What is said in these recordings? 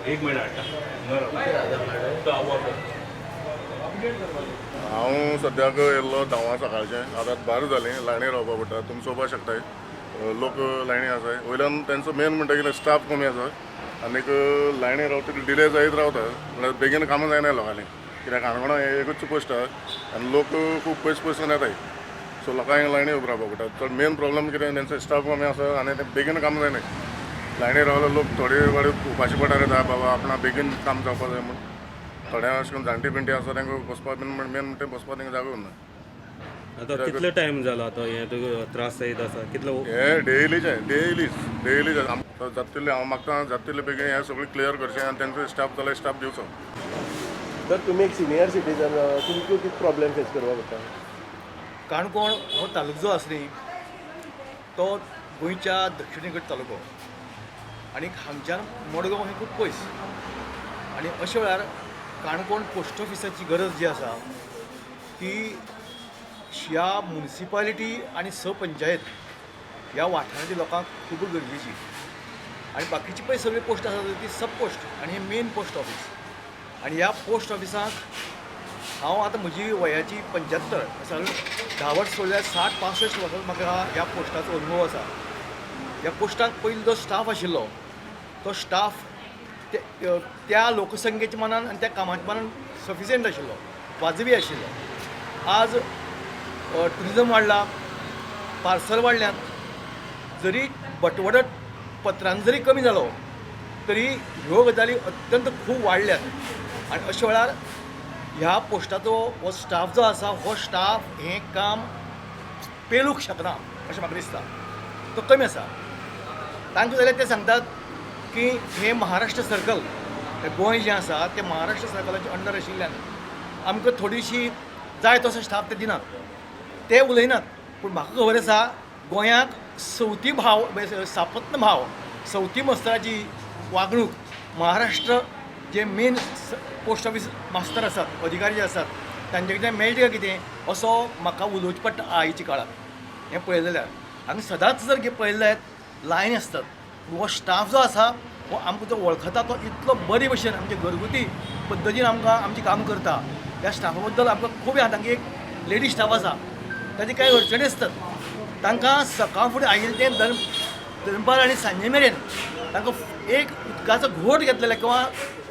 एक मिनिट हाडटा. हांव सद्याक येयल्लो 10 सकाळचें. आतां 12 जालीं, लायनी रावपा पडटा. तुमी चोवपाक शकताय, लोक लायनी आसाय. वयल्यान तेंचो मेन म्हणटा कितें, स्टाफ कमी आसा आनीक लायनी रावता, डिले जायत रावता. म्हणल्यार बेगीन कामां जायना लोकांनी, कित्याक काणकोणा हें एकूच पोस्ट आहा आनी लोक खूब पयस पयसून येताय. सो लोकांक लायनी उबो रावपा पडटा. चड मेन प्रॉब्लम कितें, तेंचो स्टाफ कमी आसा आनी ते बेगीन कामां जायना. लायनी रावले लोक थोडे वेळ उपाशी पडटार येता, बाबा आपणा बेगीन काम जावपा जाय म्हूण. थोड्या अशें करून जाणटी पिंटी आसा, तांकां बसपा बीन, मेन म्हणटा बसपा तांकां जागो उरना. आतां कितलो टायम जाला आतां हें तुका त्रास जायत आसा कितलो? हे डेलीचे, डेलीच डेलीच जाता तितलें हांव मागता, जाता तितले बेगीन हें सगळें क्लियर करचें आनी तेंचो स्टाफ जाल्यार स्टाफ दिवचो. तर तुमी एक सिनियर सिटीजन, तुमकां कितें प्रॉब्लेम फेस करपाक पडटा? काणकोण हो तालुको जो आसा न्ही, तो गोंयच्या दक्षिणे कडेन तालुको आनी हांगच्यान मडगांव हें खूब पयस. आनी अशा वेळार काणकोण पोस्ट ऑफिसाची गरज जी आसा ती ह्या मुनिसिपालिटी आनी स पंचायत ह्या वाठारांतल्या लोकांक खूब गरजेची. आनी बाकीची पळय सगळी पोस्ट आसा ती सब पोस्ट आनी हें मेन पोस्ट ऑफीस. आनी ह्या पोस्ट ऑफिसाक हांव आतां म्हजी वयाची 75, सादारण 10 वर्स सोडल्यार 60-65 वर्सां म्हाका ह्या पोस्टाचो अनुभव आसा. ह्या पोस्टाक पयलीं जो स्टाफ आशिल्लो तो स्टाफ त्या लोकसंख्येच्या मानान आनी त्या कामाच्या मानान सफिशियंट आशिल्लो, वाजवी आशिल्लो. आज ट्युरिजम वाडला, पार्सल वाडल्यात, जरी बटवडो पत्रान जरी कमी जालो तरी ह्यो गजाली अत्यंत खूब वाडल्यात. आनी अशा वेळार ह्या पोस्टाचो हो स्टाफ जो आसा, हो स्टाफ हें काम पेलूंक शकना अशें म्हाका दिसता. तो कमी आसा. तांकां जाल्यार ते सांगतात की हें महाराष्ट्र सर्कल, हें गोंय जें आसा तें महाराष्ट्र सर्कलाचे अंडर आशिल्ल्यान आमकां थोडीशी जाय तसो स्टाफ ते दिनात. ते उलयनात, पूण म्हाका खबर आसा, गोंयांत सवती भाव, सापत्न भाव, सवती मस्तराची वागणूक महाराष्ट्र जे मेन पोस्ट ऑफीस मास्तर आसात, अधिकारी जे आसात, तांचे कडल्यान मेळटा काय कितें असो म्हाका उलोवचें पडटा. आयच्या काळार हें पळयलें जाल्यार हांगा सदांच जर पळयलें जायत लायनी आसतात. हो स्टाफ जो आसा हो आमकां जो वळखता, तो इतलो बरे भशेन आमचे घरगुती पद्दतीन आमकां आमचें काम करता. ह्या स्टाफा बद्दल आमकां खूब याद. तांगे एक लेडीज स्टाफ आसा, ताजे कांय अडचणी आसतात. तांकां सकाळ फुडें आयिल्ले ते दनपार आनी सांजे मेरेन तांकां एक उदकाचो घोट घेतलेलो किंवा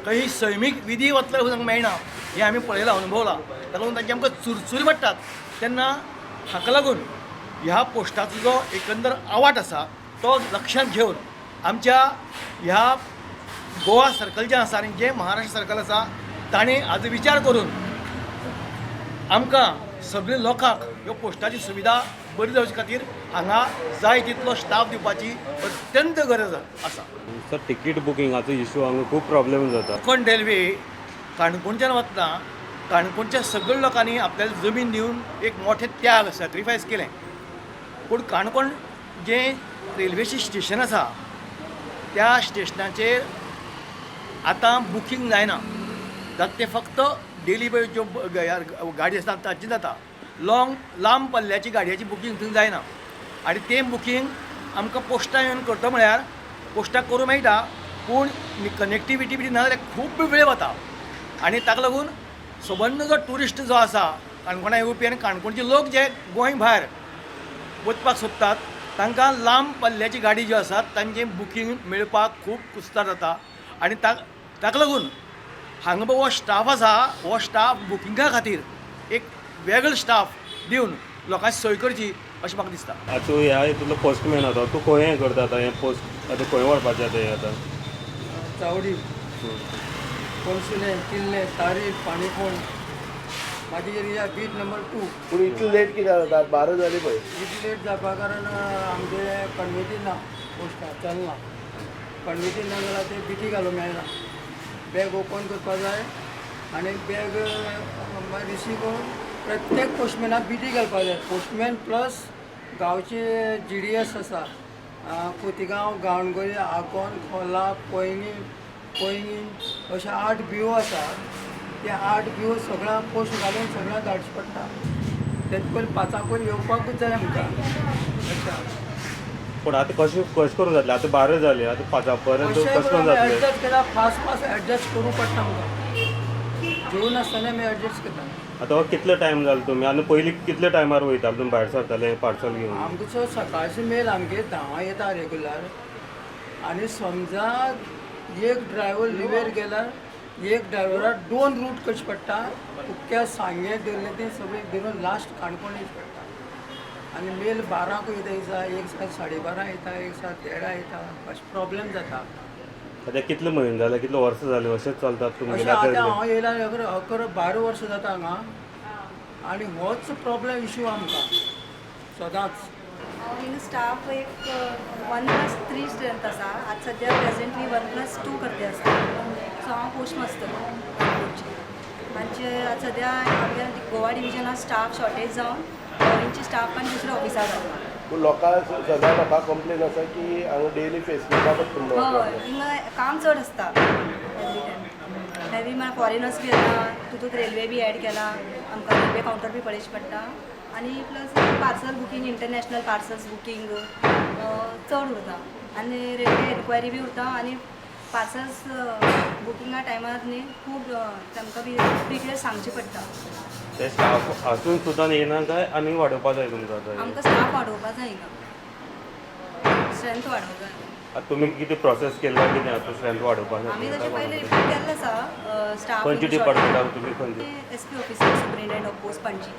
काही सैमीक विधी वतले तांकां मेळना, हें आमी पळयलां, अनुभवलां. ताका लागून तांची आमकां चुरचुरी पडटात तेन्ना. हाका लागून ह्या पोस्टाचो जो एकंदर आवाट आसा तो लक्षांत घेवन आमच्या ह्या गोवा सर्कल जें आसा आनी जें महाराष्ट्र सर्कल आसा, ताणें हाजो विचार करून आमकां सगळे लोकांक ह्यो पोस्टाची सुविधा बरी जावचे खातीर हांगा जाय तितलो स्टाफ दिवपाची अत्यंत गरज आसा. सर, तिकीट बुकिंगाचो इशू हांगा खूब प्रॉब्लेम जाता. कोकण रेल्वे काणकोणच्यान वतना काणकोणच्या सगळ्या लोकांनी आपल्याला जमीन दिवन एक मोठें त्याग, सॅक्रिफायस केलें. पूण काणकोण जें रेल्वेचें स्टेशन आसा, त्या स्टेशनाचेर आतां बुकींग जायना. जाता तें फक्त डेली पळय ज्यो गाडी आसता ताची जाता. लाँग, लांब पल्ल्याची गाडयेची बुकींग थंय जायना. आनी तें बुकींग आमकां पोस्टान येवन करता म्हळ्यार पोस्टाक करूं मेळटा, पूण कनेक्टिविटी बी ना जाल्यार खूब वेळ वता. आनी ताका लागून सबंद जो ट्युरिस्ट जो आसा काणकोणा येवपी आनी काणकोणचे लोक जे गोंय भायर वचपाक सोदतात, तांकां लांब पल्ल्याची गाडी ज्यो आसात तांचें बुकींग मेळपाक खूब कुस्तार जाता. आनी ताका लागून हांगा हो स्टाफ आसा, हो स्टाफ बुकिंगा खातीर एक वेगळो स्टाफ दिवन लोकांची सोय करची अशें म्हाका दिसता. आतां तूं ह्या हितूंतलो पोस्टमॅन, आतां तूं खंय हें करता? आतां हें पोस्ट आतां खंय व्हरपाचें आतां हें आतां? चावडी, पणसुलें, किल्ले, तारीर, पाणीपोण, मागीर एरिया बीट नंबर 2. पूण इतलें लेट कित्याक जाता? 12 जाली पळय. इतली लेट जावपा कारण आमचे कन्वेती ना, पोस्टां चलना. कन्वेती ना जाल्यार ते बिटी घालूंक मेळना. बॅग ओपन करपा जाय आनी बॅग रिसीव करून प्रत्येक पोस्टमॅनाक बिटी घालपा जाय. पोस्टमॅन प्लस गांवचे जीडीएस आसा, खोतिगांव, गांवणगोरी, आगोंद, खोला, पैंगीण, पैंगीण अशे 8 बियो आसा. ते 8 बियो सगळ्यांक पोस्ट घालून सगळ्यांक धाडचे पडटा. तेजे पयलीं 5 पयलीं येवपाकूच जाय आमकां. अच्छा. पूण आतां कशें कशें करूंक जातलें? आतां 12 जाली, आतां 5 पर्यंत कशें कशें करून जातलें? एडजस्ट केला, फास्ट फास्ट एडजस्ट करूंक पडटा आमकां. जेवनासतना आमी एडजस्ट करता. आतां हो कितलो टायम जालो तुमी आनी पयलीं कितले टायमार वयताले तुमी, भायर सरताले पार्सल घेवन? आमचो सकाळचो मेल आमगे 10 येता रेगुलर आनी समजा एक ड्रायव्हर लिवेर गेल्यार एक ड्रायव्हराक दोन रूट करचे पडटा. कुक्क्या, सांगें धरलें तें सगळें धरून लास्ट काणकोण येवचें पडटा. आनी मेल 12क वयता एक दिसा, एक दिसा 12:30 येता, एक दिसा 1:30 येता. अशें प्रॉब्लेम जाता. आतां कितले म्हयने जाले, कितले वर्सां जालीं अशेंच चलतात अशें तुमगेलें? आतां हांव येयला 11 12 वर्सां जाता हांगा आनी होच प्रॉब्लेम इशू आमकां सदांच. हिंगा स्टाफ एक 1+3 स्ट्रेंथ आसा. आतां सद्या प्रेजेंटली 1+2 करते आसा. सो हांव पोस्ट मास्तर मातशें. आतां सद्या आमच्या गोवा डिविजनान स्टाफ शॉर्टेज जावन गोंयचे स्टाफ आनी दुसऱ्या ऑफिसार घातला. पूण लोकांक सदां लोकांक कंप्लेन आसा की हांगा डेली फेस करपा पडटा तुमकां हय. problem. हिंगा काम चड आसता एवरी टायम, हेवी. म्हळ्यार फॉरेनर्स बी येता, तितूंत रेल्वे बी एड केला आमकां, रेल्वे कावंटर बी पळोवचें पडटा आनी plus parcel booking, international parcels booking चड उरता आनी रेल्वे एन्क्वायरी बी उरता आनी पार्सल्स बुकिंगा टायमार न्ही खूब तांकां बी डिटेल्स सांगचे पडटा. ते स्टाफ आसून सुद्दां येना काय आनी वाडोवपा जाय तुमकां आतां? आमकां स्टाफ वाडोवपा जाय हिंगा, स्ट्रेंथ वाडोवपा जाय. आतां तुमी कितें प्रोसेस केल्ला कितें आतां स्ट्रेंथ वाडोवपा? आमी तशें पयलीं रिपोर्ट केल्लो आसा स्टाफ. खंयच्या डिपार्टमेंटाक तुमी, खंयचे? SP officer, superintendent of post, Panaji.